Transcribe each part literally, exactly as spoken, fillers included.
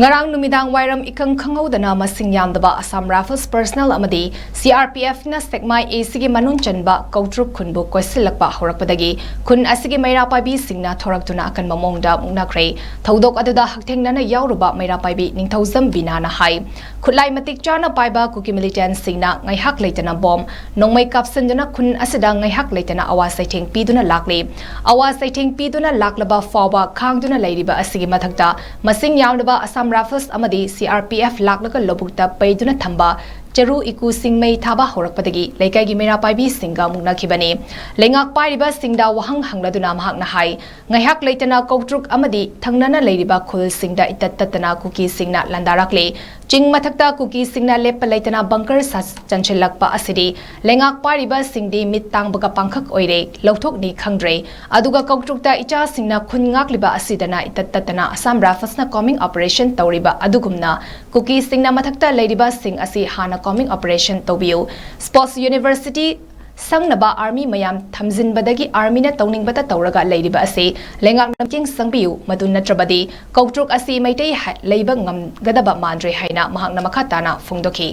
ꯉꯔꯥꯡ ꯅꯨꯃꯤꯗꯥꯡ ꯋꯥꯏꯔꯝ ꯏꯈꯪ ꯈꯪꯍꯧꯗꯅ ꯃꯁꯤꯡ ꯌꯥꯝꯗꯕ Assam Rifles personnel ꯑꯃꯗꯤ C R P F ꯅ ꯁꯦꯛꯃꯥꯏ A C ꯒꯤ ꯃꯅꯨꯡ ꯆꯟꯕ ꯀꯧꯇ꯭ꯔꯨꯛ ꯈꯨꯟꯕꯨ ꯀꯣꯏꯁꯤꯜꯂꯛꯄ ꯍꯧꯔꯛꯄꯗꯒꯤ ꯈꯨꯟ ꯑꯁꯤꯒꯤ ꯃꯩꯔꯥ ꯄꯥꯏꯕꯤꯁꯤꯡꯅ ꯊꯣꯔꯛꯇꯨꯅ ꯑꯀꯟꯕ ꯃꯑꯣꯡꯗ ꯃꯨꯛꯅꯈ꯭ꯔꯦ꯫ ꯊꯧꯗꯣꯛ ꯑꯗꯨꯗ ꯍꯛꯊꯦꯡꯅꯅ ꯌꯥꯎꯔꯨꯕ ꯃꯩꯔꯥ ꯄꯥꯏꯕꯤ ꯅꯤꯡꯊꯧꯖꯝ ꯕꯤꯅꯥꯅ ꯍꯥꯏ, ꯈꯨꯠꯂꯥꯏ ꯃꯇꯤꯛ ꯆꯥꯅ ꯄꯥꯏꯕ ꯀꯨꯀꯤ militantꯁꯤꯡꯅ ꯉꯥꯏꯍꯥꯛ ꯂꯩꯇꯅ ꯕꯣꯝ, ꯅꯣꯡꯃꯩ ꯀꯥꯞꯁꯤꯟꯗꯨꯅ ꯈꯨꯟ ꯑꯁꯤꯗ ꯉꯥꯏꯍꯥꯛ ꯂꯩꯇꯅ ꯑꯋꯥ ꯆꯩꯊꯦꯡ ꯄꯤꯗꯨꯅ ꯂꯥꯛꯂꯤ꯫ ꯑꯋꯥ ꯆꯩꯊꯦꯡ ꯄꯤꯗꯨꯅ ꯂꯥꯛꯂꯕ ꯐꯥꯎꯕ ꯈꯥꯡꯗꯨꯅ ꯂꯩꯔꯤꯕ ꯑꯁꯤꯒꯤ ꯃꯊꯛꯇ ꯃꯁꯤꯡ ꯌꯥꯝꯂꯕ Assam Rifles ꯑꯃꯗꯤ C R P F ꯂꯥꯛꯂꯒ ꯂꯧꯕꯨꯛꯇ ꯄꯩꯗꯨꯅ ꯊꯝꯕ ꯆꯔꯨ ꯏꯀꯨꯁꯤꯡ ꯃꯩ ꯊꯥꯕ ꯍꯧꯔꯛꯄꯗꯒꯤ ꯂꯩꯀꯥꯏꯒꯤ ꯃꯩꯔꯥ ꯄꯥꯏꯕꯤꯁꯤꯡꯒ ꯃꯨꯛꯅꯈꯤꯕꯅꯤ꯫ ꯂꯩꯉꯥꯛ ꯄꯥꯏꯔꯤꯕꯁꯤꯡꯗ ꯋꯥꯍꯪ ꯍꯪꯂꯗꯨꯅ ꯃꯍꯥꯛꯅ ꯍꯥꯏ, ꯉꯥꯏꯍꯥꯛ ꯂꯩꯇꯅ ꯀꯧꯇ꯭ꯔꯨꯛ ꯑꯃꯗꯤ ꯊꯪꯅꯅ ꯂꯩꯔꯤꯕ ꯈꯨꯜꯁꯤꯡꯗ ꯏꯇꯠ ꯇꯠꯇꯅ ꯀꯨꯀꯤꯁꯤꯡꯅ ꯂꯥꯟꯗꯥꯔꯛꯂꯤ꯫ ꯆꯤꯡ ꯃꯊꯛꯇ ꯀꯨꯀꯤꯁꯤꯡꯅ ꯂꯦꯞꯄ ꯂꯩꯇꯅ bunker ꯁꯥ-, ꯆꯟꯁꯤꯜꯂꯛꯄ ꯑꯁꯤꯗꯤ ꯂꯩꯉꯥꯛ ꯄꯥꯏꯔꯤꯕꯁꯤꯡꯗꯤ ꯃꯤꯠ ꯇꯥꯡꯕꯒ ꯄꯥꯡꯈꯛ ꯑꯣꯏꯔꯦ, ꯂꯧꯊꯣꯛꯅꯤ ꯈꯪꯗ꯭ꯔꯦ꯫ ꯑꯗꯨꯒ ꯀꯧꯇ꯭ꯔꯨꯛꯇ ꯏꯆꯥꯁꯤꯡꯅ ꯈꯨꯟ ꯉꯥꯛꯂꯤꯕ ꯑꯁꯤꯗꯅ ꯏꯇꯠ ꯇꯠꯇꯅ Assam Riflesꯅ combing operation ꯇꯧꯔꯤꯕ ꯑꯗꯨꯒꯨꯝꯅ ꯀꯨꯀꯤꯁꯤꯡꯅ ꯃꯊꯛꯇ ꯂꯩꯔꯤꯕꯁꯤꯡ ꯑꯁꯤ ꯍꯥꯟꯅ combing operation ꯇꯧꯕꯤꯌꯨ꯫ Sports University ꯁꯪꯅꯕ army ꯃꯌꯥꯝ ꯊꯝꯖꯤꯟꯕꯗꯒꯤ armyꯅ ꯇꯧꯅꯤꯡꯕꯇ ꯇꯧꯔꯒ ꯂꯩꯔꯤꯕ ꯑꯁꯤ ꯂꯩꯉꯥꯛꯅ ꯃꯤꯠꯌꯦꯡ ꯆꯪꯕꯤꯌꯨ, ꯃꯗꯨ ꯅꯠꯇ꯭ꯔꯕꯗꯤ ꯀꯧꯇ꯭ꯔꯨꯛ ꯑꯁꯤ ꯃꯩꯇꯩ ꯍ-, ꯂꯩꯕ ꯉꯝꯒꯗꯕ ꯃꯥꯟꯗ꯭ꯔꯦ ꯍꯥꯏꯅ ꯃꯍꯥꯛꯅ ꯃꯈꯥ ꯇꯥꯅ ꯐꯣꯡꯗꯣꯛꯈꯤ꯫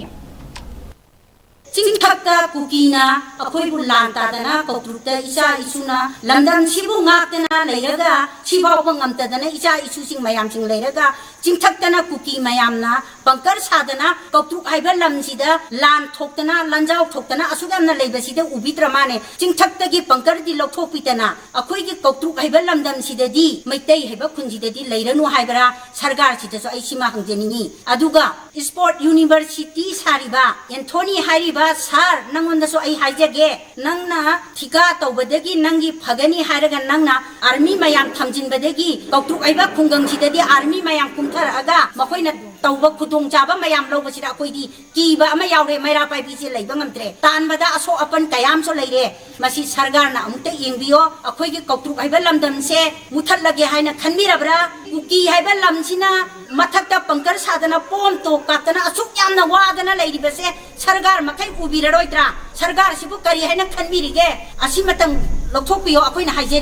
ꯆꯤꯡꯊꯛꯇ ꯀꯨꯀꯤꯅ ꯑꯩꯈꯣꯏꯕꯨ ꯂꯥꯟ ꯇꯥꯗꯅ ꯀꯧꯇ꯭ꯔꯨꯛꯇ ꯏꯆꯥ ꯏꯁꯨꯅ ꯂꯝꯗꯝꯁꯤꯕꯨ ꯉꯥꯛꯇꯅ ꯂꯩꯔꯒ ꯁꯤꯐꯥꯎꯕ ꯉꯝꯇꯗꯅ ꯏꯆꯥ ꯏꯁꯨꯁꯤꯡ ꯃꯌꯥꯝꯁꯤꯡ ꯂꯩꯔꯒ ꯆꯤꯡꯊꯛꯇꯅ ꯀꯨꯀꯤ ꯃꯌꯥꯝꯅ bunker ꯁꯥꯗꯅ ꯀꯧꯇ꯭ꯔꯨꯛ ꯍꯥꯏꯕ ꯂꯝꯁꯤꯗ ꯂꯥꯟ ꯊꯣꯛꯇꯅ ꯂꯥꯟꯖꯥꯎ ꯊꯣꯛꯇꯅ ꯑꯁꯨꯛ ꯌꯥꯝꯅ ꯂꯩꯕꯁꯤꯗ ꯎꯕꯤꯗ꯭ꯔ ꯃꯥꯅꯦ? ꯆꯤꯡꯊꯛꯇꯒꯤ bunkerꯗꯤ ꯂꯧꯊꯣꯛꯄꯤꯗꯅ ꯑꯩꯈꯣꯏꯒꯤ ꯀꯧꯇ꯭ꯔꯨꯛ ꯍꯥꯏꯕ ꯂꯝꯗꯝꯁꯤꯗꯗꯤ ꯃꯩꯇꯩ ꯍꯥꯏꯕ ꯈꯨꯟꯁꯤꯗꯗꯤ ꯂꯩꯔꯅꯨ ꯍꯥꯏꯕ꯭ꯔꯥ? ꯁꯔꯀꯥꯔꯁꯤꯗꯁꯨ ꯑꯩ ꯁꯤꯃ ꯍꯪꯖꯅꯤꯡꯉꯤ꯫ ꯑꯗꯨꯒ Sport University ꯁꯥꯔꯤꯕ ꯑꯦꯟꯊꯣꯅꯤ ꯍꯥꯏꯔꯤꯕ ꯁꯥꯔ, ꯅꯪꯉꯣꯟꯗꯁꯨ ꯑꯩ ꯍꯥꯏꯖꯒꯦ, ꯅꯪꯅ ꯊꯤꯀꯥ ꯇꯧꯕꯗꯒꯤ ꯅꯪꯒꯤ ꯐꯒꯅꯤ ꯍꯥꯏꯔꯒ ꯅꯪꯅ army ꯃꯌꯥꯝ ꯊꯝꯖꯤꯟꯕꯗꯒꯤ ꯀꯧꯇ꯭ꯔꯨꯛ ꯍꯥꯏꯕ ꯈꯨꯡꯒꯪꯁꯤꯗꯗꯤ army ꯃꯌꯥꯝ ꯀꯨꯝꯊꯔꯛꯑꯒ ꯃꯈꯣꯏꯅ ꯇꯧꯕ ꯈꯨꯗꯣꯡꯆꯥꯕ ꯃꯌꯥꯝ ꯂꯧꯕꯁꯤꯗ ꯑꯩꯈꯣꯏꯗꯤ ꯀꯤꯕ ꯑꯃ ꯌꯥꯎꯔꯦ, ꯃꯩꯔꯥ ꯄꯥꯏꯕꯤꯁꯦ ꯂꯩꯕ ꯉꯝꯗ꯭ꯔꯦ꯫ ꯇꯥꯟꯕꯗ ꯑꯁꯣꯛ ꯑꯄꯟ ꯀꯌꯥ ꯑꯃꯁꯨ ꯂꯩꯔꯦ꯫ ꯃꯁꯤ ꯁꯔꯀꯥꯔꯅ ꯑꯃꯨꯛꯇ ꯌꯦꯡꯕꯤꯌꯣ꯫ ꯑꯩꯈꯣꯏꯒꯤ ꯀꯧꯇ꯭ꯔꯨꯛ ꯍꯥꯏꯕ ꯂꯝꯗꯝꯁꯦ ꯃꯨꯊꯠꯂꯒꯦ ꯍꯥꯏꯅ ꯈꯟꯕꯤꯔꯕ꯭ꯔꯥ? ꯀꯨꯀꯤ ꯍꯥꯏꯕ ꯂꯝꯁꯤꯅ ꯃꯊꯛꯇ bunker ꯁꯥꯗꯅ ꯄꯣꯝ ꯇꯣꯞ ꯀꯥꯞꯇꯅ ꯑꯁꯨꯛ ꯌꯥꯝꯅ ꯋꯥꯗꯅ ꯂꯩꯔꯤꯕꯁꯦ ꯁꯔꯀꯥꯔ ꯃꯈꯩ ꯎꯕꯤꯔꯔꯣꯏꯗ꯭ꯔꯥ? ꯁꯔꯀꯥꯔꯁꯤꯕꯨ ꯀꯔꯤ ꯍꯥꯏꯅ ꯈꯟꯕꯤꯔꯤꯒꯦ? ꯑꯁꯤꯃꯇꯪ ꯂꯧꯊꯣꯛꯄꯤꯌꯣ, ꯑꯩꯈꯣꯏꯅ ꯍꯥꯏꯖꯔꯤ꯫